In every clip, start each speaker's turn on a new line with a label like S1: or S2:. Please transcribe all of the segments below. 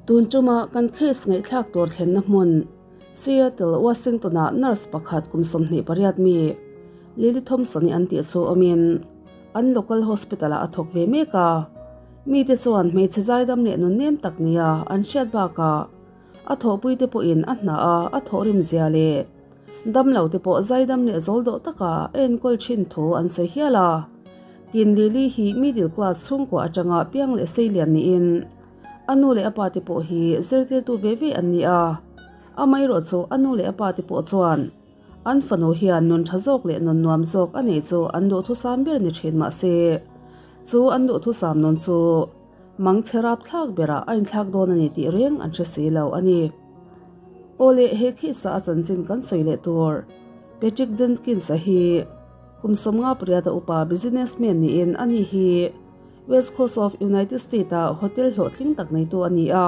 S1: Tun tuma kan case ngaihthlak tur thlenna hmun Seattle, Washington-ah nurse pakhat kum 28 mi Lily Thompson-i an tih chu awmin an local hospital-ah a thawk ve mek a. Mite chuan hmeichhe zaidam leh nunnem tak nia an hriat bakah a thawhpuite pawhin a hna a a thawhrim zia leh damlo te pawh zaidam leh zawl dawh taka a enkawl thin thu an sawi hial a. Tin Lily hi middle class chhungkua atanga piang leh seilian niin a nu leh a pa te pawh hi zirtirtu ve ve an ni a. Amaherawh chu a nu leh a pa te pawh chuan An fanu hian nun tha zawk leh nun nuam zawk a nei chu an duhthusam ber ni thin mah se, chu an duhthusam nun chu mangchhe rapthlak berah a inthlak dawn a ni tih reng an hre si lo a ni. Aw leh he khisa a chanchin kan sawi leh tur Patrick Jenkins-a hi kum 58 a upa businessman niin ani hi West Coast of United State-a hotel hlawhtling tak neitu a ni a.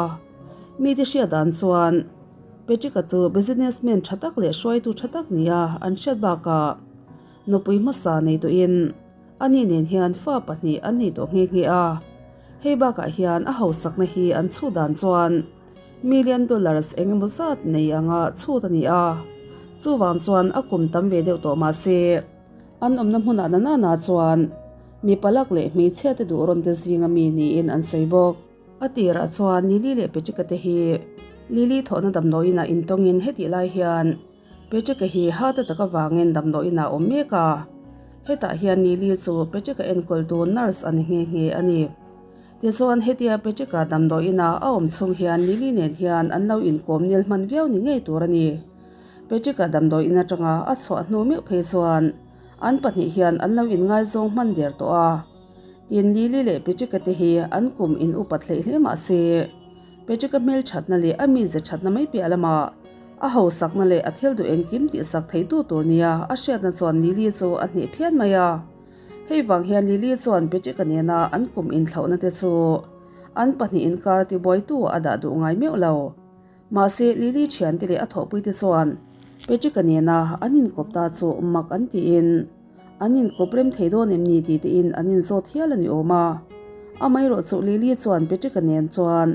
S1: Mite hriat dan chuan Patrick-a chu businessman tha tak leh hruaitu tha tak nia an hriat bakah nupui hmasa nei tawhin ani nen hian fa pahnih an nei tawh nghe nghe a. Hei bakah hian a hausakna hi an chhut dan chuan million dollars eng emaw zat nei anga chhut a ni a. Chuvang chuan a kum tam ve deuh tawh mah se an awmna hmunah na nana chuan mipa lak leh hmeichhia te duh rawn te zinga mi niin an sawi bawk. A tirah chuan Lily leh Patrick-a te hi Lily thawhna damdawiinah intawngin hetih lai hian Patrick-a hi heart attack avangin damdawiinah a awm mek a. Hetah hian Lily chu Patrick-a enkawltu nurse a ni nghe nghe a ni. Tichuan hetia Patrick-a damdawiinah a awm chhung hian Lily nen hian an lo inkawm nil hman viau ni ngei tur a ni. Patrick-a damdawiin atanga a chhuah hnu meuh phei chuan an pahnih hian an lo inngaizawng hman der tawh a. Tin Lily leh Patrick-a te hi an kum in upat hleih hle mah se, Patrick-a hmel thatna leh a mize thatna mai piah lamah a hausakna leh a thil duh engkim tihsak theitu tur nia a hriatna chuan Lily chu a hneh phian mai a. Hei vang hian Lily chuan Patrick-a nena an kum inthlauhna te chu an pahnih inkar tibuaitu a dah duh ngai meuh lo. Mahse, Lily thiante leh a thawhpuite chuan Patrick-a nena an inkawp ta chu mak an tiin an inkawp rem thei dawn em ni tih tein an inzawt hial a ni awm a. Amaherawh chu Lily chuan Patrick-a nen chuan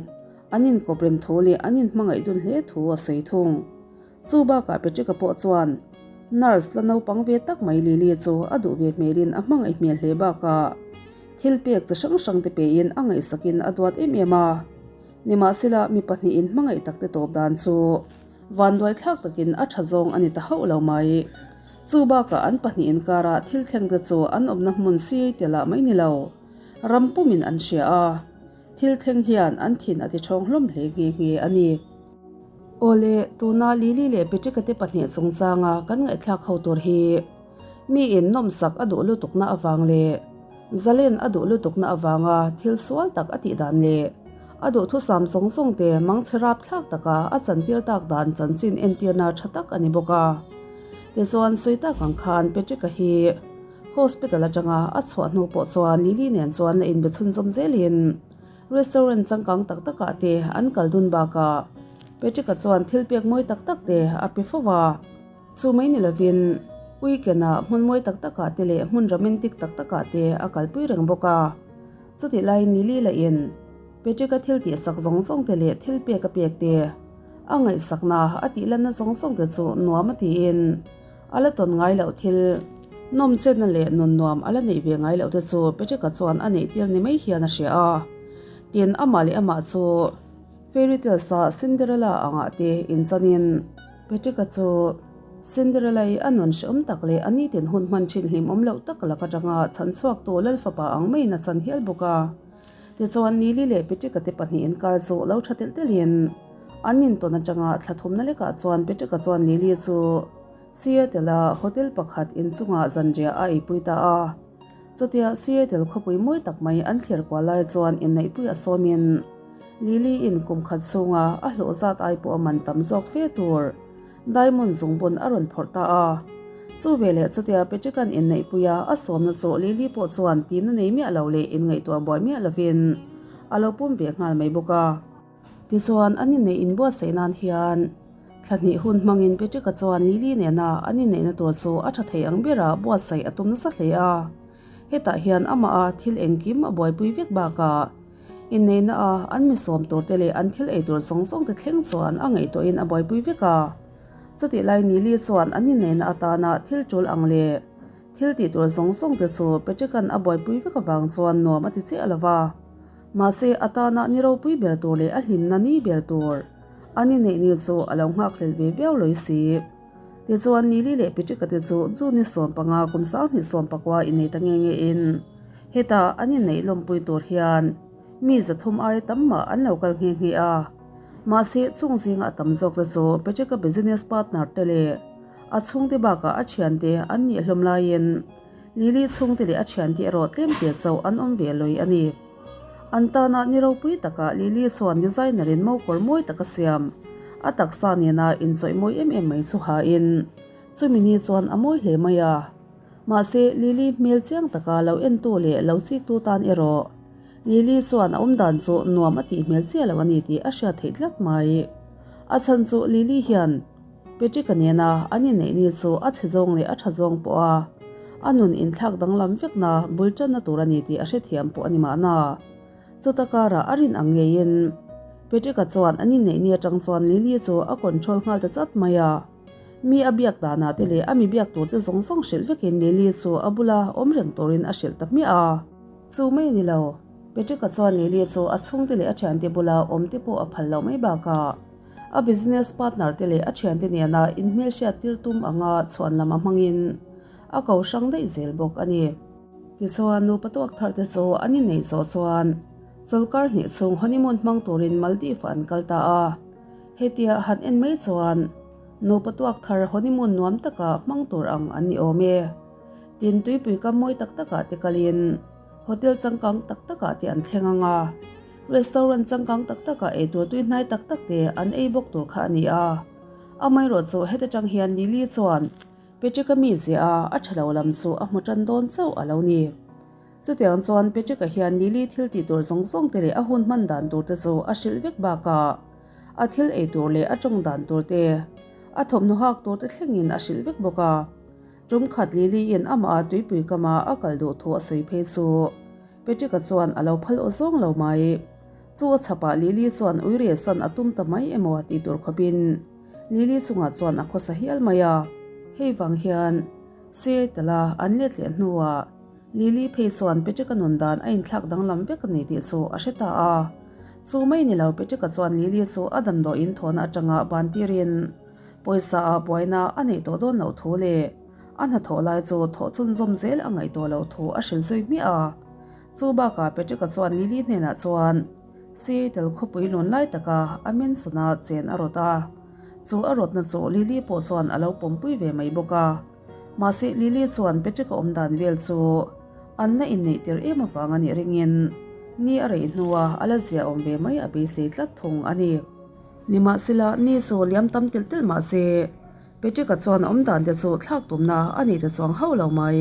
S1: an inkawp rem thu leh an inhmangaih dun hle thu a sawi thung. Chu bakah Patrick-a pawh chuan nurse la naupang ve tak mai Lily chu a duh ve hmelin a hmangaih hmel hle bakah thil pek chi hrang hrang te pein a ngaihsakin a duat em em a. Nimahsela, mi pahnihin hmangaih takte tawp dan chu vanduaithlak takin a tha zawng a ni ta hauh lo mai. Chu bakah an pahnih inkara thil thlengte chu an awmna hmun siai telah mai ni lo, ram pumin an hria a, thil thleng hian an thin a ti ṭhawng hlawm hle nghe nghe a ni. Awle, tuna Lily leh Patrick-a te pahnih chungchanga kan ngaihthlak ho tur hi miin nawmsak a duh lutukna avang leh zalen a duh lutukna avanga thil sual tak a tih dan leh a duhthusam zawng zawng te mangchhe rapthlak taka a chantir tak dan chanchin entirna tha tak a ni bawk a. Tichuan sawi tak ang khan Patrick-a hi hospital atanga a chhuah hnu pawh chuan Lily nen chuan la inbe chhunzawm zelin restaurant changkang tak takah te an kal dun bakah Patrick-a chuan thil pek mawi tak tak te a pe fo va. Chu mai ni lovin weekend-ah hmun mawi tak takah te leh hmun romantic tak takah te a kalpui reng bawk a. Chutih laiin Lily lahin Patrick-a thil tihsak zawng zawng te leh thil pek a pek te, a ngaihsakna a tihlanna zawng zawng te chu nuam a tiin a la tawn ngai loh thil nawm chenna leh nun nuam a la neih ve ngai loh te chu Patrick-a chuan a neih tir ni mai hian a hria a. Tin, amah leh amah chu fairy tales-a Cinderella angah te inchanin Patrick-a chu Cinderella-i a nun hrehawm tak leh a nitin hun hman thin hlimawm loh tak lak atanga chhan chhuaktu Lalfapa ang maiin a chan hial bawk a. Tichuan, Lily leh Patrick-a te pahnih inkar chu lo tha telh telhin an intawn atanga thla thumna lekah chuan Patrick-a chuan Lily chu Seattle-a hotel pakhat inchungah zanriah a eipui ta a. Chutia Seattle khawpui mawi tak mai an thlir kual lai chuan inneihpui a sawmin Lily-in kum khat chhunga a hlawh zat ai pawh a man tam zawk fe tur diamond zungbun a rawn phawrh ta a. Chu veleh chutia Patrick-a'n inneihpuia a sawmna chu Lily pawh chuan timna nei miah lo leh inngaihtuah buai miah lovin a lo pum ve nghal mai bawk a. Tichuan, an inneih inbuatsaih nan hian thla hnih hun hmangin Patrick-a chuan Lily nena an inneihna tur chu a tha thei ang bera buatsaih a tum nasa hle a. Hetah hian amah a thil engkim a buaipui vek bakah. Inneihna a an mi sawm tur te leh an thil ei tur zawng zawng te thleng chuan a ngaihtuahin a buaipui vek a. Chutih lai Nili chuan an inneihna atana thil tul ang leh thil tih tur zawng zawng te chu Patrick-a'n a buaipui vek avang chuan nuam a ti chiah lo va. Mahse a tana ni ropui ber tur leh a hlimna ni ber tur an inneih ni chu a lo nghakhlel ve viau lawi si. Tichuan Nili leh Patrick-a te chu June ni 15 kum 2014 innei ta nge nge in heta an inneih lawmpui tur hian mi 300 aia tam mah an lo kal nghe nghe a. Mahse chung zinga a tam zawk te chu Patrick-a business partner te leh a chhungte bakah a thiante an nih hlawm laiin Lily chhungte leh a thiante erawh tlemte chauh an awm ve lawi a ni. An tana ni ropui takah Lily chuan designer in mokawr mawi tak a siam. A taksa nena inchawih mawi em em mai chu hain chumi ni chuan a mawi hle mai a. Mahse, Lily hmel chiang taka lo entu leh lo chiktu tan erawh Lily chuan a awmdan chu nuam a tih hmel chiah lo a ni tih a hriat theih tlat mai. A chhan chu Lily hian Patrick-a nena an inneih ni chu a chhe zawng leh a tha zawng pawh a a nun inthlak danglam vekna bul tanna tur a ni tih a hrethiam pawh a ni mahna. Chuta karah a rin ang ngeiin Patrick-a chuan an inneih ni atang chuan Lily chu a control nghal ta chat mai a. Mi a biak danah te leh a mi biak tur te zawng zawng hrilh vekin Lily chu a bula awm reng turin a hrilh ta hmiah a. Chu mai a ni lo, Patrick-a chuan Lily chu a chhungte leh a thiante bula awm te pawh a phal loh mai bakah a business partner te leh a thiante nena inhmelhriat tir tum anga chhuan lam a hmangin a ko hrang daih zel bawk a ni. Tichuan, nupa tuak thar te chu an inneih zawh chuan chawlhkar hnih chhung honeymoon hmang turin Maldives-ah an kal ta a. Hetia han en mai chuan nupa tuak thar honeymoon nuam taka hmang tur ang an ni awm e. Tin, tuipui kam mawi tak takah te kalin hotel changkang tak takah te an thleng ang a, restaurant changkang tak takah eitur tui hnai tak tak te an ei bawk tur kha a ni a. Amaherawhchu chu heti tang hian Lily chuan Patrick-a mizia a a tha lo lam chu a hmu tan dawn chauh a lo ni. Chutiang chuan Patrick-a hian Lily thil tih tur zawng zawng te leh a hun hman dan tur te chu a hrilh vek bakah a thil ei tur leh a tawng dan tur te, a thawmhnaw hak tur te thlengin a hrilh vek bawk a. Tum khat Lily-in amah a tuipui kama a kal duh thu a sawi phei chu Patrick-a chuan a lo phal aw zawng lo mai. Chu a chhapah Lily chuan uire san a tum ta mai emaw tih tur khawpin Lily chungah chuan a khawsa hial mai a. Hei vang hian Seattle-a an let leh hnuah Lily phei chuan Patrick-a nun dan a inthlak danglam vek a ni tih chu a hre ta a. Chu mai ni lo Patrick-a chuan Lily chu a damdawiin thawhna atanga ban tirin Pawisa ah buaina a neih tawh dawn loh thu leh a hnathawh lai chu thawh chhunzawm zel a ngaih tawh loh thu a hrilh zui hmiah a. Chu bakah Patrick-a chuan Lily hnenah chuan Seattle khawpui lun lai taka a Mansion-a chen a rawt a. Chu a rawtna chu Lily pawh chuan a lo pawmpui ve mai bawk a. Mahse Lily chuan Patrick-a awm dan vel chu an la inneih tir em avang a nih ringin ni a reih hnua a la zia awm ve mai a beisei tlat thung a ni. Nimahsela, ni chu liam tam telh telh mah se, Patrick-a chuan a awm dan te chu thlak tumna a nih te chuang hauh lo mai.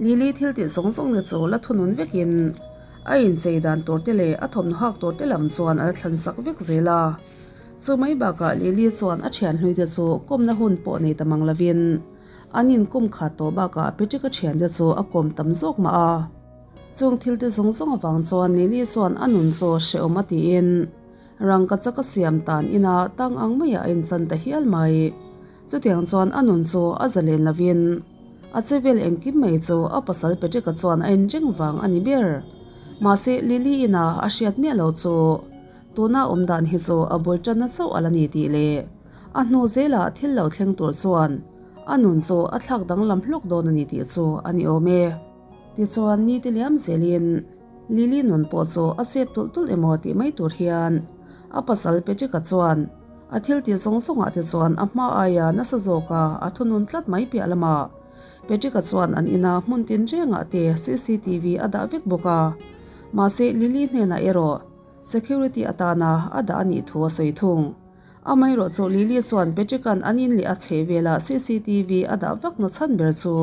S1: Lily thil tih zawng zawng te chu la thunun vekin a inchei dan tur te leh a thawmhnaw hak tur te lam chuan a la thlan sak vek zel a. Chu mai bakah Lily chuan a thian hlui te chu kawmna hun pawh nei ta mang lovin an inkawm khat tawh bakah Patrick-a thian te chu a kawm tam zawk mah a. Chung thil te zawng zawng avang chuan Lily chuan a nun chu hrehawm a tiin Rangka chak a siam tan ina tang ang maiah a inchan ta hial mai. Chutiang chuan a nun chu a zalen lovin a chevel engkim mai chu a pasal Patrick-a chuan a inreng vang a ni ber. Mahse Lily ina a hriat miah lo chu tuna awm dan hi chu a bul tanna chauh a la ni tih leh a hnu zelah thil lo thleng tur chuan a nun chu a thlak danglam hlawk dawn a ni tih chu a ni awm e. Tichuan nite liam zelin Lily nun pawh chu a chep tulh tulh emaw tih mai tur hian a pasal Patrick-a chuan a thil tih zawng zawngah te chuan a hma aia nasa zawka a thunun tlat mai piah lamah Patrick-a chuan an ina hmun tin rengah te cctv a dah vek bawk a. Mahse Lily hnenah erawh security atana a dah a nih thu a sawi thung. Amaherawhchu Lily chuan Patrick-a'n an in leh a chheh velah cctv a dah vak na chhan ber chu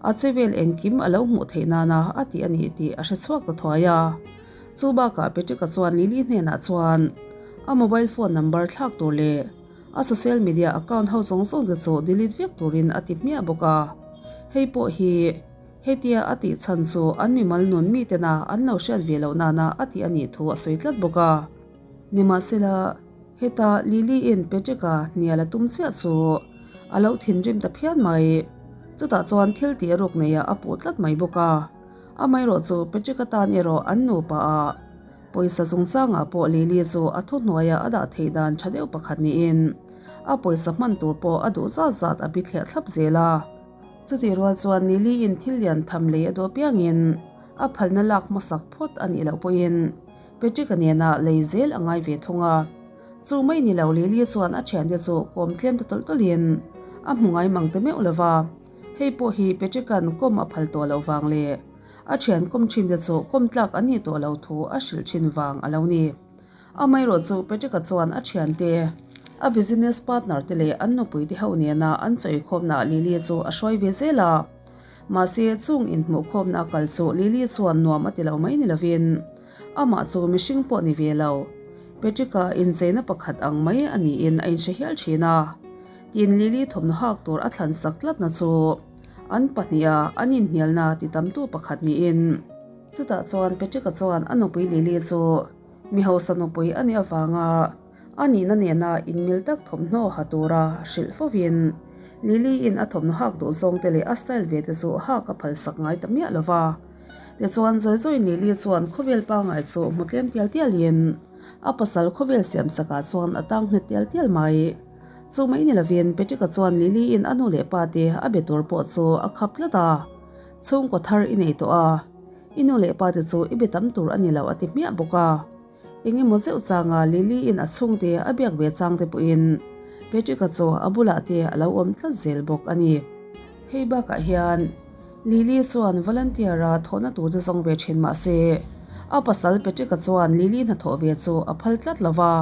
S1: A chevel engkim a lo hmuh theih nana a ti a ni tih a hre chhuak ta thuai a. Chu bakah Patrick-a chuan Lily hnenah chuan a mobile phone number thlak tur leh a social media account ho zawng zawng te chu delete vek turin a ti hmiah bawk a. Hei pawh hi. Hetia a tih chhan chu an mimal nun mitena an lo hriat ve loh nana a tih a nih thu a sawi tlat bawk a. Nimahsela, heta Lily-in Patrick-a hnial a tum chiah chu a lo thinrim ta phian mai. Chutah chuan thil tih ruk neiah a puh tlat mai bawk a. Amaherawh chu Patrick-a tan erawh an nupa a pawisa chungchangah pawh Lily chu a thuhnuaia a dah theih dan tha deuh pakhat niin a pawisa hman tur pawh a duh zat zat a bithliah thlap zel a. Chutih rual chuan Lily-in thil lian tham lei a duh apiangin a phalna lak hmasak phawt a nih loh pawhin Patrick-a nena lei zel a ngai ve thung a. Chu mai ni lo Lily chuan a thiante chu kawm tlem ta tawlh tawlhin a hmu ngai mang ta meuh lo va, hei pawh hi Patrick-a'n kawm a phal tawh loh vang leh a thian kawm thinte chu kawm tlak an nih tawh lo thu a hrilh thin vang a lo ni. Amaherawh chu Patrick-a chuan a thiante, a business partner te leh an nupui te ho nena an chawikhawmnaah Lily chu a hruai ve zel a. Mahse, chung inhmuhkhawmna a kal chu Lily chuan nuam a ti lo mai ni lovin, amah chu mihring pawh ni ve lo. Patrick-a incheina pakhat ang mai a niin a inhre hial thin a. Tin, Lily thawmhnaw hak tur a thlan sak tlatna chu an pahniha an inhnialna ti tamtu pakhat niin. Chutah chuan Patrick-a chuan a nupui Lily chu Mi hausa nupui a nih avanga a nihna nena inmil tak thawmhnaw ha tura hrilh fovin Lily-in a thawmhnaw hak duh zawngte leh a style ve te chu hak a phalsak ngai ta miah lo va. Tichuan, zawi zawiin Lily chuan khawvel pangai chu hmu tlem tial tialin a pasal khawvel siamsakah chuan a tang nghet tial tial mai. Chu mai ni lovin Patrick-a chuan Lily-in a nu leh pa te a be tur pawh chu a khap tlat a, Chhungkaw thar i nei tawh a. I nu leh pa te chu i be tam tur a ni lo a ti hmiah bawk a. Eng emaw zeuh changa Lily-in a chhungte a biak ve chang te pawhin Patrick-a chu a bulah te a lo awm tlat zel bawk a ni. Hei bakah hian Lily chuan volunteer-a thawhna tur chu zawng ve thin mah se, a pasal Patrick-a chuan Lily hnathawh ve chu a phal tlat lo va.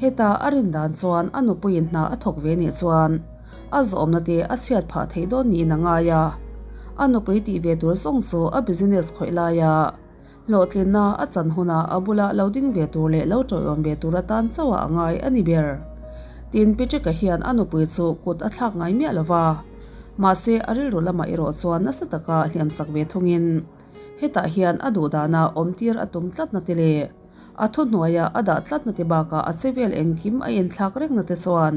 S1: Heta a rin dan chuan a nupuiin hna a thawk ve nih chuan a zawmna te a chhiat phah thei dawn niin a ngai a. A nupui tih ve tur zawng chu a business khawih laia hlawhtlinna a chan hunah a bula lo ding ve tur leh lo tawiawm ve tur atan chauh a ngai a ni ber. Tin, Patrick-a hian a nupui chu kut a thlak ngai miah lo va, mahse a rilru lamah erawh chuan nasa taka hliamsak ve thungin hetah hian a duhdana awmtir a tum tlatna te leh A thuhnuaia a dah tlatna te bakah a chevel engkim a inthlak rengna te chuan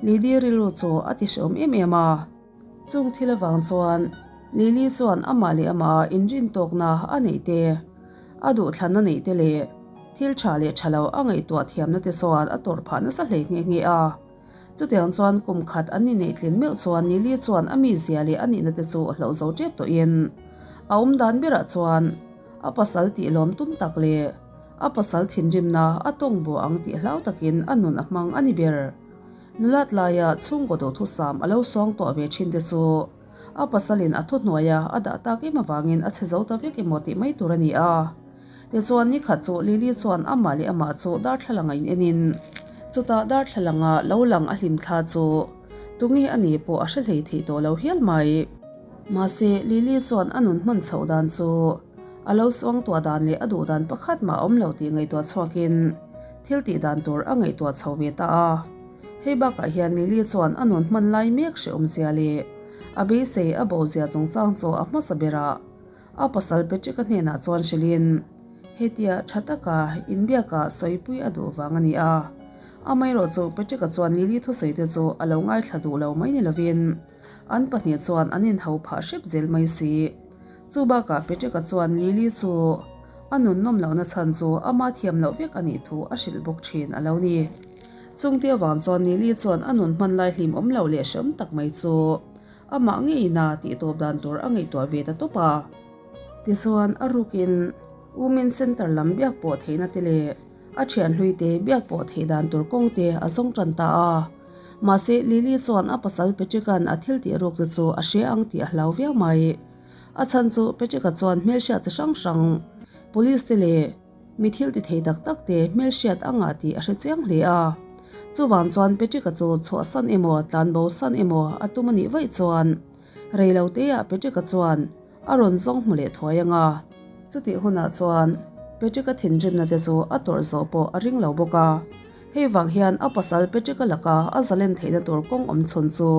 S1: Lily rilru chu a ti hreawm em em a. Chung thil avang chuan Lily chuan amah leh amah a inrintawkna a neih te, a duhthlanna neih te leh thil tha leh tha lo a ngaihtuah thiamna te chuan a tawrh phah nasa hle nghe nghe a. Chutiang chuan kum khat an inneih tlin meuh chuan Lily chuan a mizia leh a nihna te chu a hloh zo tep tawhin a awm dan berah chuan A pasal tih lawm tum tak leh a pasal thinrimna a tawng buah ang tih hlau takin a nun a hmang a ni ber. Nulat laia chhungkaw duhthusam a lo sawng tawh ve thin te chu a pasalin a thuhnuaia a dah tak em avangin a chhe zo ta vek emaw tih mai tur a ni a. Tichuan nikhat chu Lily chuan amah leh amah chu darthlalang a inenin chutah darthlalanga lo lang a hlim thla chu tunge a ni pawh a hre hlei theih tawh lo hial mai. Mahse, Lily chuan a nun hman chhoh dan chu a lo suangtuah dan leh a duh dan pakhat mah a awm lo tih ngaihtuah chhuakin thil tih dan tur a ngaihtuah chho ve ta a. Hei bakah hian Lily chuan a nun hman lai mek hrehawmzia leh a beisei a bozia chungchang chu a hmasa berah a pasal Patrick-a hnenah chuan hrilhin hetia tha taka inbiaka sawipui a duh vang a ni a. Amaherawhchu chu Patrick-a chuan Lily thusawi te chu a lo ngaithla duh lo mai ni lovin, An pahnih chuan an inhau phah hrep zel mai si. Chu bakah Patrick-a chuan Lily chu a nun nawm lohna chhan chu ama thiam loh vek a nih thu a hrilh bawk thin a lo ni. Chungte avang chuan Lily chuan a nun hman lai hlim awm loh leh hreawm tak mai chu amah ngeina tih tawp dan tur a ngaihtuah ve ta tawp a. Tichuan a rukin Women Center lam biak pawh theihna te leh a thian hlui te biak pawh theih dan tur kawng te a zawng tan ta a. Mahse, Lily chuan a pasal Patrick-a'n a thil tih ruk te chu a hre ang tih a hlau viau mai. A chhan chu Patrick-a chuan hmelhriat chi hrang hrang, police te leh mi thil ti thei tak tak te hmelhriat a ngah tih a hre chiang hle a. Chuvang chuan Patrick-a chu chhuah san emaw, tlanbo san emaw a tum a nih vaih chuan rei lo teah Patrick-a chuan a rawn zawng hmu leh thuai ang a. Chutih hunah chuan Patrick-a thinrimna te chu a tawrh zawh pawh a ring lo bawk a. Hei vang hian a pasal Patrick-a laka a zalen theihna tur kawng awm chhun chu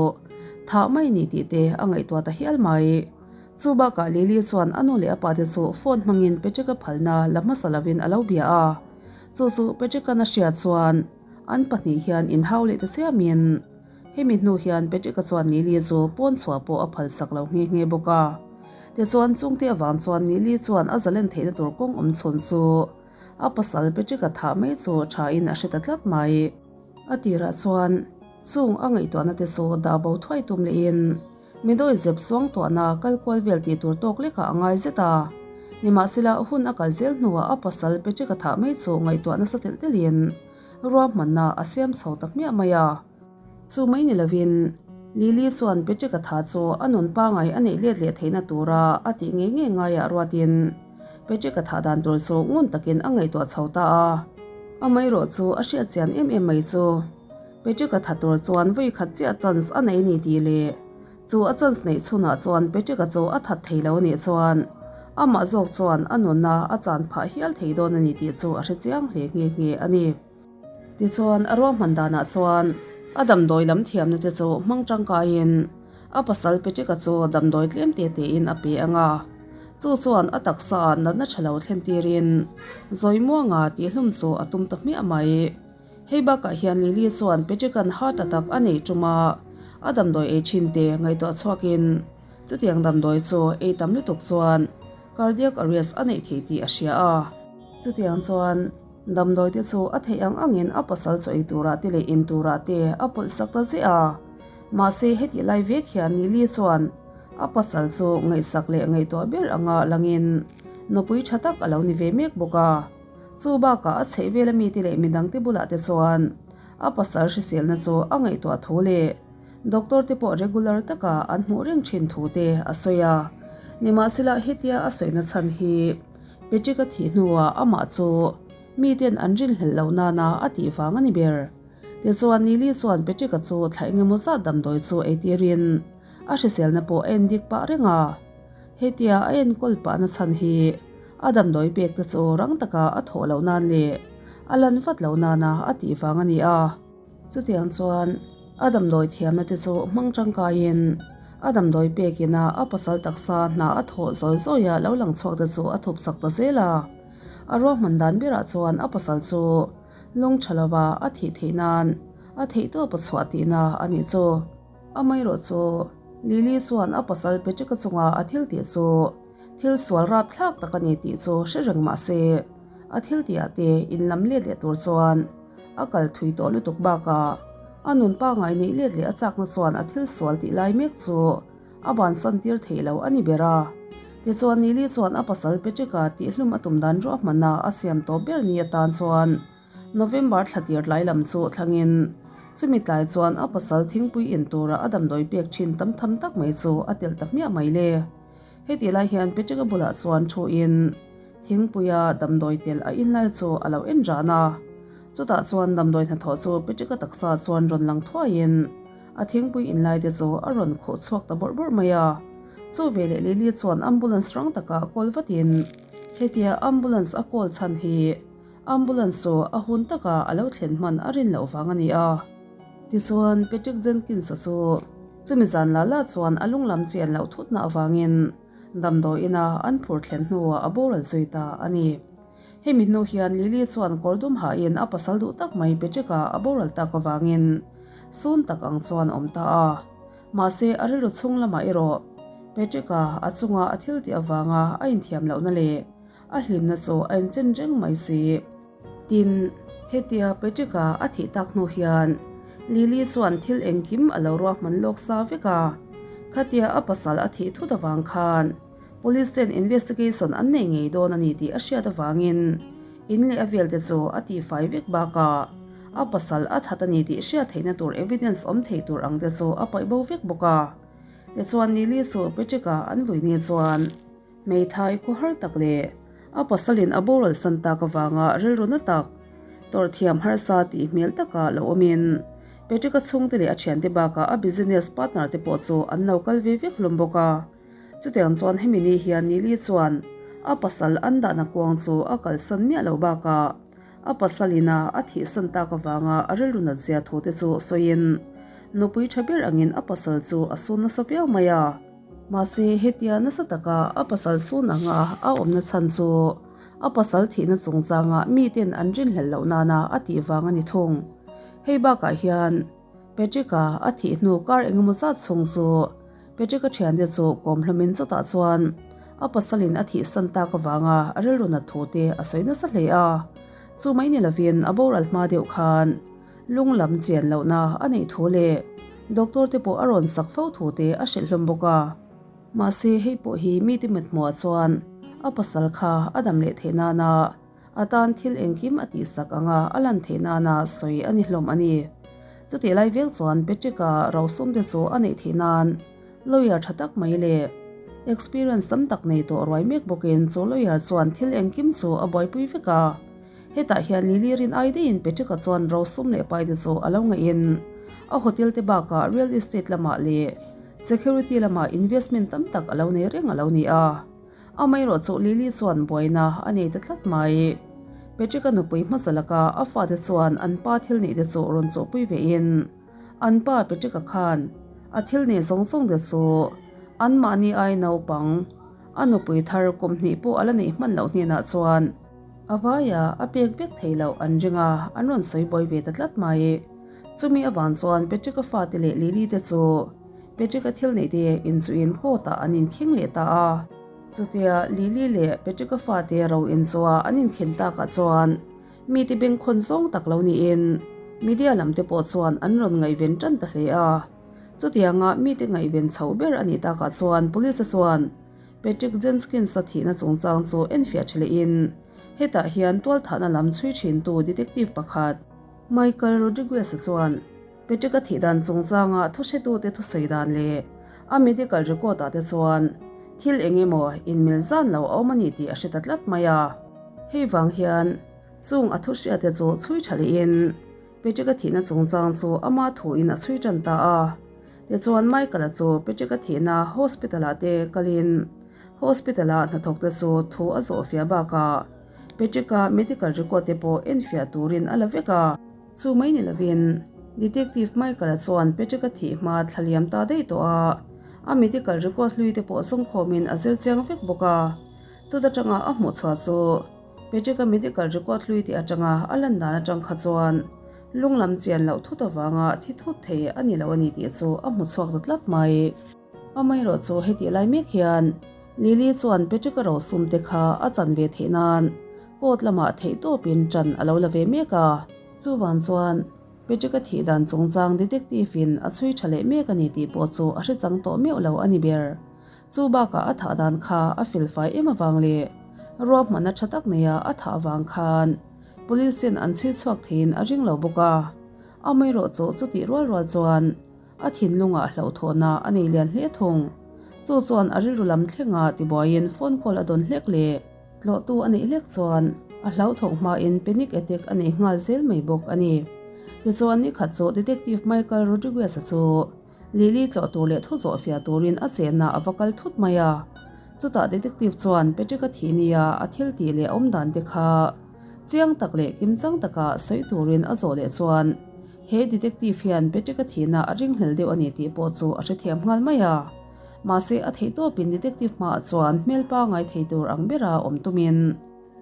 S1: thah mai ni tih te a ngaihtuah ta hial mai. Chu bakah Lily chuan a nu leh a pa te chu phone hmangin Patrick-a phalna la hmasa lovin a lo bia a. Chu chu Patrick-a'n a hriat chuan an pahnih hian inhau leh ta chiamin hemi hnu hian Patrick-a chuan Lily chu pawn chhuah pawh a phalsak lo nghe nghe bawk a. Tichuan chungte avang chuan Lily chuan a zalen theihna tur kawng awm chhun chu a pasal Patrick-a thah mai chu thain a hre ta tlat mai. A tirah chuan chung a ngaihtuahna te chu dah bo thuai tum lehin mi dawi zep suang tuahna kal kual vel tih tur tawk lekah a ngai zet a. Nimahsela hun a kal zel hnuah a pasal Patrick-a thah mai chu ngaihtuah nasa telh telhin ruahmanna a siam chho ta hmiah mai a. Chu mai ni lovin Lily chuan Patrick-a tha chu a nun pangai a neih let leh theihna tura a tih ngei ngei ngaiah ruatin Patrick-a thah dan tur chu ngun takin a ngaihtuah chho ta a. Amaherawh chu a hriat chian em em mai chu Patrick-a tha tur chuan vawi khat chiah chance a nei ni tih leh chu a chance neih chhunah chuan Patrick-a chu a that thei lo anih chuan amah zawk chuan a nunna a chan phah hial thei dawn a ni tih chu a hre chiang hle nghe nghe a ni. Tichuan a ruahman danah chuan a damdawi lam thiamna te chu hmang tangkaiin a pasal Patrick-a chu damdawi tlem te tein a pe ang a, chu chuan a taksa natna tha lo thlen tirin Zawimuanga tihhlum chu a tum ta hmiah mai. Hei bakah hian Lily chuan Patrick-a'n heart attack a nei tum a, a damdawi ei thin te ngaihtuah chhuakin chutiang damdawi chu ei tam lutuk chuan cardiac arrest a neih thei tih a hria a. Chutiang chuan damdawi te chu a theih ang angin a pasal chaw ei turah te leh in turah te a pawlh sak ta ziah a. Mahse hetih lai vek hian Lily chuan a pasal chu ngaihsak leh ngaihtuah ber anga langin nupui tha tak a lo ni ve mek bawk a. Chu bakah a chheih vel ami te leh midang te bulah te chuan a pasal hriselna chu a ngaihtuah thu leh doctor te pawh regular taka an hmuh reng thin thu te a sawi a. Nimahsela hetia a sawina chhan hi Patrick a thih hnuah amah chu miten an rinhlelh loh nana a tih vang a ni ber. Tichuan Lily chuan Patrick-a chu thla engemaw zat damdawi chu ei tirin a hriselna pawh a endik pah reng a. Hetia a enkawl pahna chhan hi a damdawi pek te chu rang taka a thawh loh nan leh a lan vat loh nana a tih vang a ni a. Chutiang chuan a damdawi thiamna te chu hmang tangkaiin a damdawi pekin a a pasal taksa hna a thawh zawi zawia lo lang chhuak te chu a thup sak ta zel a. A ruahman dan berah chuan a pasal chu lung tha lova a thih theih nan a theihtawp a chhuah tihna a nih chu. Amaherawh chu Lily chuan a pasal Patrick-a chunga a thil tih chu thil sual rap thlak tak a ni tih chu hre reng mah se a thil tihah te inlam let leh tur chuan a kal thui tawh lutuk bakah a nun pangai neih let leh a chakna chuan a thil sual tih lai mek chu a bansan tir theih lo a ni ber a. Tichuan Lily chuan a pasal Patrick-a tihhlum a tum dan ruahmanna a siam tawp ber ni atan chuan November thla tir tlai lam chu thlangin chumi tlai chuan a pasal thingpui in tura a damdawi pek thin tam tham tak mai chu a telh ta hmiah mai le. Hetih lai hian Patrick-a bulah chuan thu in thingpuia damdawi telh a in lai chu a lo en ran a. Chutah chuan damdawi hnathawh chu Patrick-a taksa chuan rawn lang thuaiin a thingpui in lai te chu a rawn khuh chhuak ta bawrh bawrh mai a. Chu veleh Lily chuan ambulance rang taka call vatin hetia ambulance a call chhan hi Ambulance chu a hun taka a lo thlen hman a rin loh vang a ni a. Tichuan, Patrick Jenkins-a chu chumi zan la la chuan a lunglam chi an loh thutna avangin damdawi ina an phur thlen hnuah a boral zui ta a ni. Hemi hnu hian Lily chuan kawr dum hahin a pasal duh tak mai Patrick-a a boral tak avangin sun tak ang chuan a awm ta a. Mahse, a rilru chhung lamah erawh Patrick-a a chunga a thil tih avanga a inthiam lohna leh A hlimna chu a inchen reng mai si. Tin, hetia Patrick-a a thih tak hnu hian Lily chuan thil engkim a lo ruahman lawk sa vek a. Khatia a pasal a thih thut avang khan Police ten investigation an nei ngei dawn a ni tih a hriat avangin in leh a velte chu a tihfai vek bakah a pasal a that a ni tih hriat theihna tur evidence awm thei tur ang te chu a paih bo vek bawk a. Tichuan Lily chu Patrick-a an vui ni chuan Hmeithai khawhar tak leh a pasalin a boral san tak avanga rilru na tak, tawrh thiam harsa tih hmel taka lo awmin Patrick-a chhungte leh a thiante bakah a business partner te pawh chu an lo kal ve vek hlawm bawk a. Chutiang chuan hemi ni hian Nili chuan a pasal an dahna kuang chu a kalsan miah lo bakah a pasalina a thihsan tak avanga a rilru nat zia thu te chu sawiin nupui tha ber angin a pasal chu a sun nasa viau mai a. Mahse, hetia nasa taka a pasal sun anga a awmna chhan chu a pasal thihna chungchanga miten an rinhlelh loh nana a tih vang a ni thung. Hei bakah hian Patrick-a a thih hnu kar engemaw zat chhung chu Patrick-a thiante chu kawm hlawmin chutah chuan a pasalin a thihsan tak avanga a rilru nat thu te a sawi nasa hle a. Chu mai ni lovin a boral hma deuh khan lung lam chian lohna a neih thu leh doctor te pawh a rawn sak fo thu te a hrilh hlawm bawk a. Mahse hei pawh hi mite mithmuhah chuan a pasal kha a dam leh theih nana a tan thil engkim a tihsak anga a lan theih nana sawi a ni hlawm a ni. Chutih lai vek chuan Patrick-a rosum te chu a neih theih nan lawyer tha tak mai leh experience tam tak nei tawh ruai mek bawkin chu lawyer chuan thil engkim chu a buaipui vek a. Hetah hian Lily rin ai daihin Patrick-a chuan rosum leh pai te chu a lo ngaihin a hotel te bakah real estate lamah leh security lamah investment tam tak a lo nei reng a lo ni a. Amaherawh chu Lily chuan buaina a nei ta tlat mai. Patrick-a nupui hmasa laka a fate chuan an pa thil neih te chu rawn chawhpui vein an pa Patrick-a khan a thil nei zawng zawng te chu anmahni ai naupang a nupui thar kum hnih pawh a la neih hman loh hnenah chuan a vaia a pek vek thei loh an ring a, an rawn sawi buai ve ta tlat mai. Chumi avang chuan Patrick-a fate leh Lily te chu Patrick-a thil neih te inchuhin court-ah an inkhing leh ta a. Chutia Lily leh Patrick-a fate ro inchuha an inkhin takah chuan mite bengkhawn zawng tak lo niin media lam te pawh chuan an rawn ngaihven tan ta hle a. Chutianga mite ngaihven chhoh ber a nih takah chuan police-a chuan Patrick Jenskins-a thihna chungchang chu enfiah tha lehin hetah hian tualthahna lam chhui thintu detective pakhat Michael Rodriguez-a chuan Patrick-a thih dan chungchanga thuhretute thusawi dan leh a medical record-ah te chuan thil eng emaw inmil zan lo a awm a ni tih a hre ta tlat mai a. Hei vang hian chung a thuhriate chu chhui tha lehin Patrick-a thihna chungchang chu ama thuin a chhui tan ta a. Tichuan Michael-a chu Patrick-a thihna hospital-ah te kalin hospital-a hnathawkte chu thu a zawhfiah bakah Patrick-a medical record te pawh enfiah turin a la vek a. Chu mai ni lovin, Detective Michael-a chuan Patrick-a thih hma thla liam ta daih tawh a, a medical record hlui te pawh sawmkhawmin a zir chiang vek bawk a. Chuta tanga a hmuh chhuah chu Patrick-a medical record hlui tih atanga a lan dan atang kha chuan lunglam chian loh thut avanga thi thut thei a ni lo a ni tih chu a hmu chhuak ta tlat mai. Amaherawh chu hetih lai mek hian Lily chuan Patrick-a rosum te kha a chan ve theih nan Court lamah theihtawpin ṭan a lo la ve mek a. Chuvang chuan Patrick-a thih dan chungchang detective-in a chhui ṭha leh mek a ni tih pawh chu a hre chang tawh meuh lo a ni ber. Chu bakah a thah dan kha a felfai em avang leh ruahmanna ṭha tak neia a thah avang khan police-in an chhui chhuak theiin a ring lo bawk a. Amaherawh chu chutih rual rual chuan A thinlungah hlauhthawhna a nei lian hle thung. Chu chuan a rilru lam thlenga tibuaiin phone call a dawn hlek leh tlawhtu a neih hlek chuan a hlauhthawk hmain panic attack a nei nghal zel mai bawk a ni. Tichuan nikhat chu Detective Michael Rodriguez-a chu Lily tlawh tur leh thu zawhfiah turin a chenna a va kal thut mai a. Chutah detective chuan Patrick-a thih nia a thil tih leh awm dan te kha chiang tak leh kimchang taka sawi turin a zawh leh chuan He detective hian Patrick-a thihna a ringhlel deuh a ni tih pawh chu a hrethiam nghal mai a. Mahse, a theih tawpin detective hmaah chuan hmel pangai thei tur ang bera awm tumin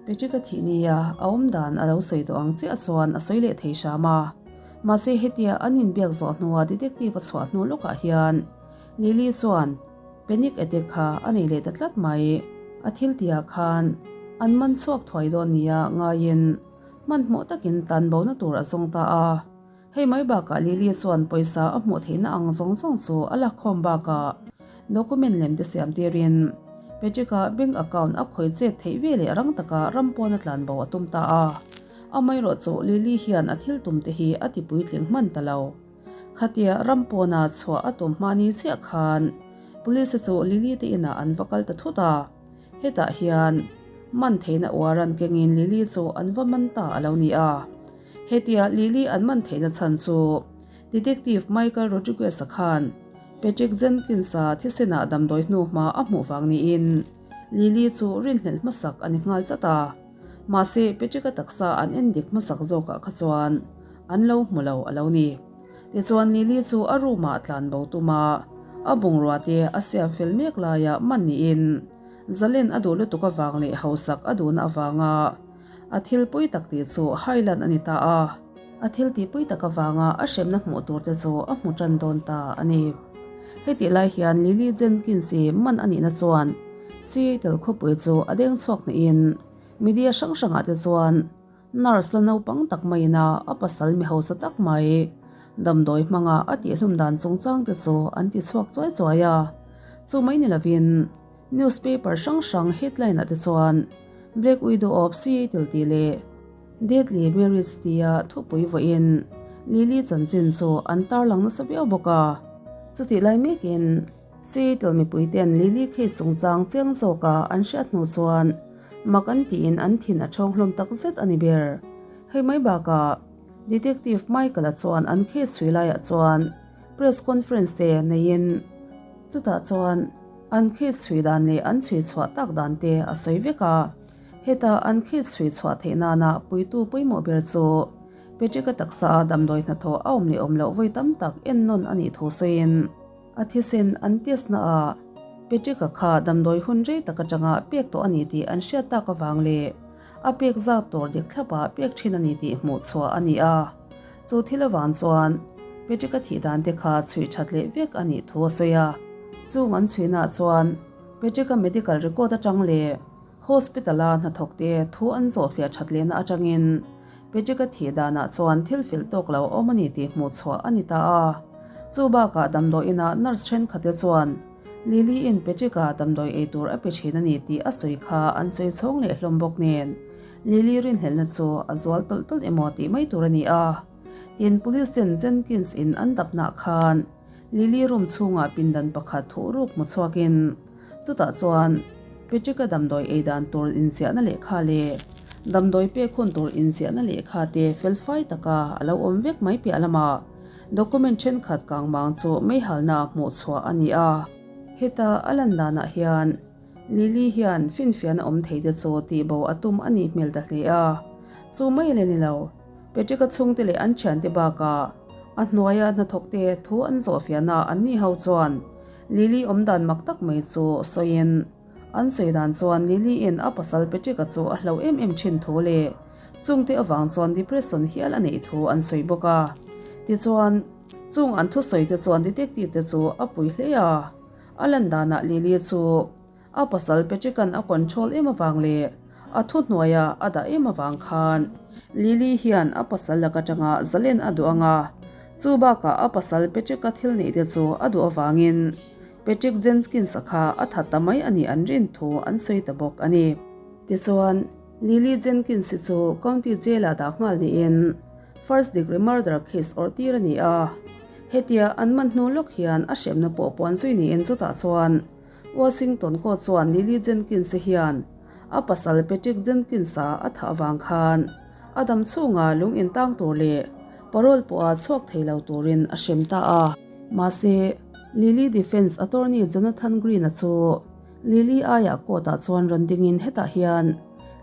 S1: Patrick-a thih nia a awm dan a lo sawi tawh ang chiah chuan a sawi leh thei hram a. Mahse, hetia an inbiak zawh hnua detective a chhuah hnu lawkah hian Lily chuan panic attack kha a nei leh ta tlat mai. A thil tihah khan an man chhuak thuai dawn nia ngaiin Hmanhmawh takin tlanbona tur a zawng ta a. Hei mai bakah Lily chuan pawisa a hmuh theihna ang zawng zawng chu a lakkhawm bakah document lem te siam tirin Patrick-a bank account a khawi chet theih ve leh rang taka ram pawn a tlanbo a tum ta a. Amaherawh chu Lily hian a thil tum te hi a ti puitling hman ta lo. Khatia ram pawna chhuah a tum hmani chiah khan police chu Lily te inah an va kal ta thut a. Hetah hian man theihna uaran kengin Lily chu an va man ta a lo ni a. Hetia Lily an man theihna chhan chu Detective Michael Rodriguez-a khan Patrick Jenkins-a thisenah damdawi hnu hma a hmuh vang niin Lily chu rinhlelh hmasak a ni nghal chat a. Mahse, Patrick-a taksa an endik hmasak zawkah kha chuan an lo hmu lo a lo ni. Tichuan Lily chu a room-ah tlan bo tum a. A bungrua te a siam fel mek laia man niin zalen a duh lutuk avang leh hausak a duhna avanga a thil pui tak tih chu hailan a ni ta a. A thil tih pui tak avanga a hremna hmuh tur te chu a hmu tan dawn ta a ni. Hetih lai hian Lily Jenkins-i man a nihna chuan Seattle khawpui chu a deng chhuak hnihin media hrang hrangah te chuan Nurse la naupang tak maiin a a pasal mi hausa tak mai damdawi hmanga a tihhlum dan chungchang te chu an ti chhuak chuai chuai a. Chu mai ni lovin newspaper hrang hrang headline ah te chuan Black Widow of Seattle tih leh Deadly Marriage tia thupui vawiin Lily chanchin chu an tarlang nasa viau bawk a. Chutih lai mekin Seattle mipuiten Lily case chungchang chiang zawka an hriat hnu chuan mak an tiin an thin a thawng hlawm tak zet a ni ber. Hei mai bakah Detective Michael-a chuan an case chhui laiah chuan press conference te neiin chutah chuan an case chhui dan leh an chhui chhuah tak dan te a sawi vek a. Heta an case chhui chhuah theih nana puitu pawimawh ber chu Patrick-a taksa a damdawi hnathawh a awm leh awm loh vawi tam tak ennawn a nih thu sawiin, A thisen an test na ah Patrick-a kha damdawi hun rei tak atanga pek tawh a ni tih an hriat tak avang leh a pek zat tur dik thlap ah pek thin a ni tih hmuh chhuah a ni a. Chu thil avang chuan Patrick-a thih dan te kha chhui that leh vek a nih thu a sawi a. Chung an chhuina ah chuan Patrick-a medical record atang leh Hospital-a hnathawk te thu an zawhfiah that lehna atangin Patrick-a thih danah chuan thil filh tawk lo a awm a ni tih hmuh chhuah a ni ta a. Chu bakah damdawi inah nurse thenkhatte chuan Lily-in Patrick-a damdawi ei tur a pe thin a ni tih a sawi kha an sawi chhawng leh hlawm bawk nen Lily rinhlelhna chu a zual tawlh tawlh emaw tih mai tur a ni a. Tin, police ten Jenkins in an dapnah khan Lily room chhungah pindan pakhat thuh ruk hmu chhuakin Chutah chuan Patrick-a damdawi ei dan tur inziahna lehkha leh damdawi pek hun tur inziahna lehkha te felfai taka a lo awm vek mai piah lamah document thenkhat kangmang chu meihalna hmuh chhuah a ni a. Heta a lan danah hian Lily hian finfiahna awm thei te chu tihbo a tum a nih hmel ta hle a. Chu mai le ni lo, Patrick-a chhungte leh an thiante bakah a hnuaia hnathawkte thu an zawhfiahna an ni ho chuan Lily awm dan mak tak mai chu sawiin, an sawi dan chuan Lily-in a pasal Patrick-a chu a hlo em em thin thu leh chungte avang chuan depression hial a neih thu an sawi bawk a. Tichuan, chung an thusawi te chuan detective te chu a pui hle a. A lan danah Lily chu a pasal Patrick-a'n a control em avang leh a thuhnuaia a dah em avang khan Lily hian a pasal lak atanga zalen a duh ang a, chu bakah a pasal Patrick-a thil neih te chu a duh avangin Patrick Jenkins-a kha a that ta mai a nih an rin thu an sawi ta bawk a ni. Tichuan, Lily Jenkins-i chu County Jail-ah dah nghal niin first degree murder case awrh tir a ni a, hetia an man hnu lawk hian a hremna pawh puan zui niin chutah chuan Washington court chuan Lily Jenkins-i hian a pasal Patrick Jenkins-a a thah avang khan a dam chhunga lung intang tur leh parole pawha chhuak thei lo turin a hrem ta a. Mahse, Lily defense attorney Jonathan Green-a chu Lily aiah court-ah chuan rawn dingin hetah hian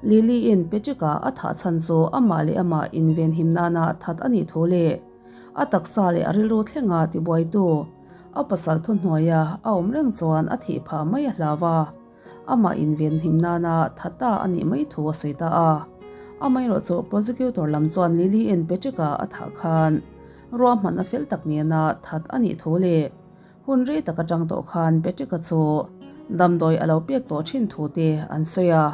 S1: Lily-in Patrick-a a thah chhan chu amah leh amah invenhim nana that a nih thu leh a taksa leh a rilru thlenga tibuaitu A pasal thuhnuaia a awm reng chuan a thih phah mai a hlau a, amah invenhim nana tha ta a nih mai thu a sawi ta a. Amaherawh chu prosecutor lam chuan Lily-in Patrick-a a thah khan ruahmanna fel tak nena that a nih thu leh hun rei tak atang tawh khan Patrick-a chu damdawi a lo pek tawh thin thu te an sawi a.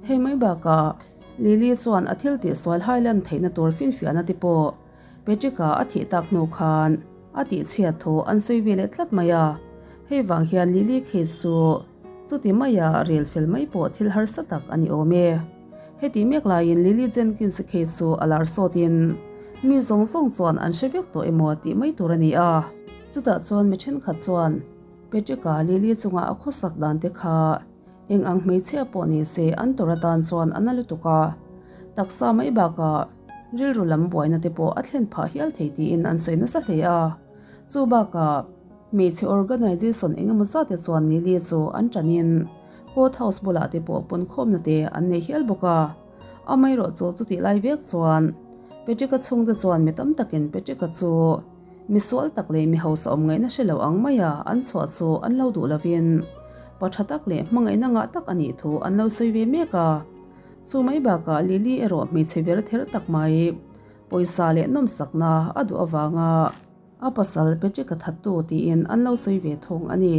S1: Hei mai bakah Lily chuan a thil tihsual hailan theihna tur finfiahna te pawh Patrick-a a thih tak hnu khan a tihchhiat thu an sawi ve leh tlat mai a, hei vang hian Lily case chu chuti maia rel fel mai pawh thil harsa tak a ni awm e. Heti mek laiin Lily Jenkins case chu a lar sawtin mi zawng zawng chuan an hre vek tawh emaw tih mai tur a ni a. Chutah chuan mi thenkhat chuan Patrick-a Lily chunga a khawsak dan te kha eng ang hmeichhia pawh ni se an tawrh atan chuan a na lutuk a, taksa mai bakah Rilru lam buaina te pawh a thlen phah hial thei tiin an sawi nasa hle a. Chu bakah hmeichhe organisation eng emaw zat te chuan Lily chu an ṭanin court house bulah te pawh pawnkhawmna te an nei hial bawk a. Amaherawh chu chutih lai vek chuan Patrick-a chhungte chuan mi tam takin Patrick-a chu. Misual tak leh mi hausa awm ngaihna hre lo ang maia an chhuah chu an lo duh lovin pa tha tak leh hmangaihna ngah tak a nih thu an lo sawi ve mek a. Chu mai bakah Lily erawh hmeichhe ver ther tak mai pawisa leh nawmsakna a duh avanga a pasal Patrick a thattu tiin an lo sawi ve thung a ni.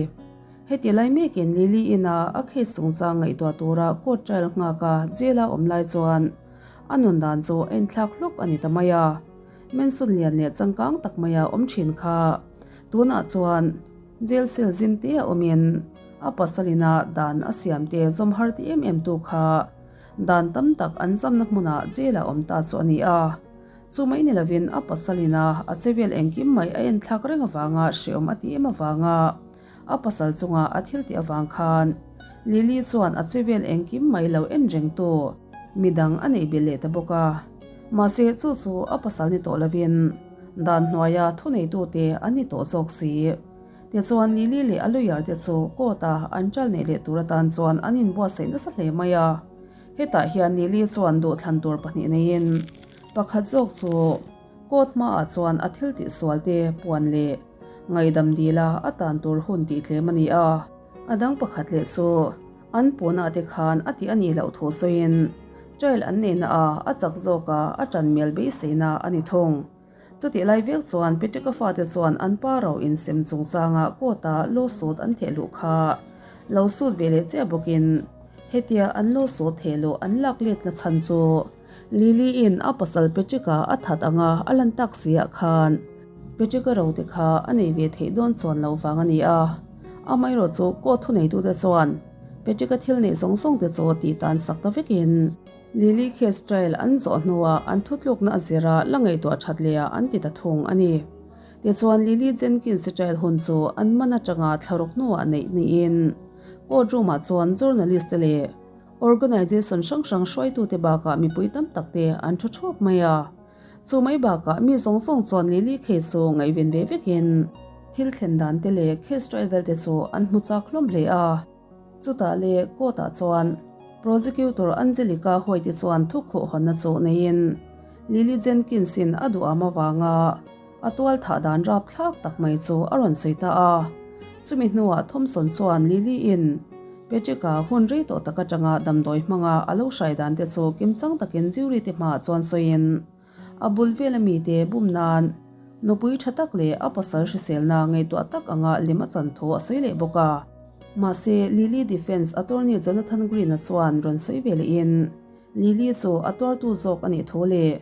S1: Heti lai mekin Lily ina a case chungchang ngaihtuah tura court trial nghaka jail-a awm lai chuan a nun dan chu a inthlak hlawk a ni ta mai a. Mansion lian leh changkang tak maia awm thin kha tunah chuan jail cell zim te a awmin a pasalina dan a siam te zawm har ti em em tu kha dan tam tak an zamna hmunah jail ah awm ta chu a ni a. Chu mai ni lovin a pasalina a chevel engkim mai a enthlak reng avanga hreawm a ti em avanga a pasal chunga a thil tih avang khan Lily chuan a chevel engkim mai lo en reng tu midang a neih belh leh ta bawk a. Mahse chu chu a pasal ni tawh lovin dan hnuaia thuneitute an ni tawh zawk si. Tichuan Lily leh a lawyer te chu court a an ṭal neih leh tur atan chuan an inbuatsaih nasa hle mai a. Hetah hian Lily chuan duhthlan tur pahnih neiin pakhat zawk chu court hmaah chuan a thil tihsual te puan leh ngaihdam dila a tan tur hun tih tlem a ni a. A dang pakhat leh chu an puanah te khan a tih a nih loh thu sawiin trial an neihna a a chak zawk a a ṭan mial beiseina a ni thung. Chutih lai vek chuan Petrika fate chuan an pa ro insem chungchanga court-a lawsuit an theh luh kha lo suit ve leh chiah bawkin hetia an lawsuit theh luh an lak letna chhan chu Lily-in a pasal Patrick-a a that anga a lan tak si-ah khan Patrick-a ro te kha a nei ve theih dawn chuan lo vang a ni a. Amaherawh chu court thuneitute chuan Patrick-a thil neih zawng zawng te chu tih tan sak ta vekin Lily case trial an zawh hnuah an thutlukna a zira la ngaihtuah that leh ah an ti ta thung a ni. Tichuan Lily Jenkins-i trial hun chu an man atanga thlaruk hnuah neih niin court room-ah chuan journalist te leh Organization hrang hrang hruaitute bakah mipui tam tak te an thu thuap mai a. Chu mai bakah mi zawng zawng chuan Lily case chu ngaihven ve vekin thil thlen dan te leh case trial vel te chu an hmu chak hlawm hle a. Chutah leh court ah chuan Prosecutor Angelica Hoyt-i chuan thukhuh hawnna chu neiin Lily Jenkins-in a duham avanga a tual thah dan rapthlak tak mai chu a rawn sawi ta a. Chumi hnuah Thompson chuan Lily-in Patrick-a hun rei tawh tak atanga damdawi hmanga a lo hrai dan te chu kimchang takin jury te hmaah chuan sawiin a bul vela mite bum nan nupui tha tak leh a pasal hriselna ngaihtuah tak anga lem a chan thu a sawi leh bawk a. Mahse, Lily defence attorney Jonathan Green-a chuan rawn sawi ve lehin Lily chu a tuartu zawk a nih thu leh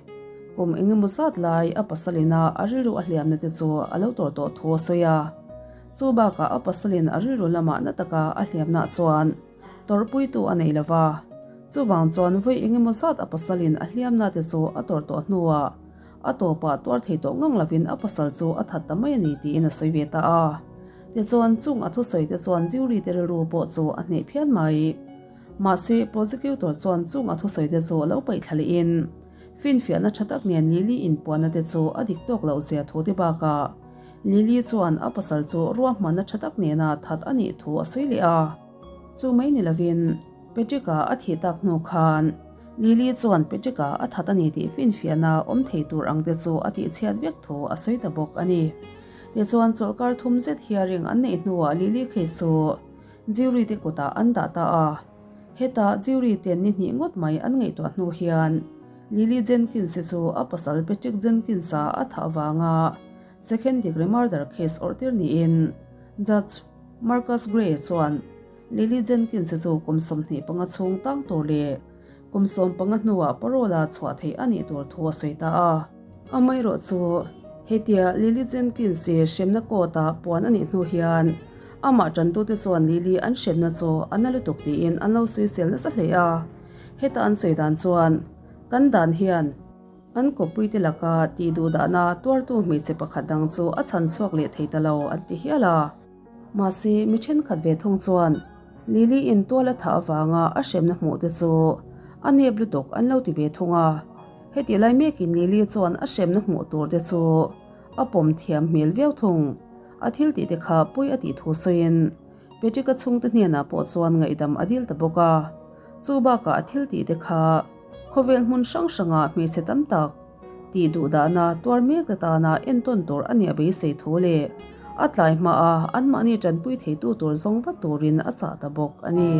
S1: kum eng emaw zat lai a pasalina a rilru a hliamna te chu a lo tawr tawh thu a sawi a. Chu bakah a pasalin a rilru lamah na taka a hliamna chuan tawrhpuitu a nei lo va, chuvang chuan vawi eng emaw zat a pasalin a hliamna te chu a tawrh tawh hnuah a tawpah tuar thei tawh ngang lovin a pasal chu a that ta mai a ni tiin a sawi ve ta a. Tichuan chung a thusawi te chuan jury te rilru pawh chu a hneh phian mai. Mahse, prosecutor chuan chung a thusawi te chu a lo paih thla lehin finfiahna tha tak nen Lily inpuanna te chu a dik tawk loh zia thu te bakah Lily chuan a pasal chu ruahmanna tha tak nena that a nih thu a sawi leh a. Chu mai ni lovin Patrick-a a thih tak hnu khan Lily chuan Patrick-a a that a ni tih finfiahna awm thei tur ang te chu a tihchhiat vek thu a sawi ta bawk a ni. Tichuan chawlhkar thum zet hearing an neih hnuah Lily case chu Jury te kutah an dah ta a. Heta jury ten ni hnih ngawt mai an ngaihtuah hnu hian Lily Jenkins-i chu a pasal Patrick Jenkins-a a thah vanga second degree murder case awrh tir niin Judge Marcus Gray chuan Lily Jenkins-i chu kum 25 chhung tang tur leh kum 15 hnuah parole-a chhuah theih a nih tur thu a sawi ta a. Amaherawh chu hetia Lily Jenkins-i hremna court-a puan a nih hnu hian amah tantute chuan Lily an hremna chu a na lutuk tiin an lo sawisel nasa hle a. Heta an sawi dan chuan kan dan hian an kawppuite laka tih duh dahna tuartu hmeichhe pakhat dang chu a chhan chhuak leh thei ta lo an ti hial a. Mahse, mi thenkhat ve thung chuan Lily-in tual a thah avanga a hremna hmuh te chu a nep lutuk an lo ti ve thung a. Heti lai mekin Lily chuan a hremna hmuh tur te chu a pawm thiam hmel viau thung. A thil tih te kha pawi a tih thu sawiin Patrick-a chhungte hnenah pawh chuan ngaihdam a dil ta bawk a. Chu bakah a thil tih te kha khawvel hmun hrang hrangah hmeichhe tam tak. Tih duhdahna tuar mek te tana entawn tur a nih a beisei thu leh a tlai hma a anmahni tanpui theitu tur zawng vat turin a chah ta bawk a ni.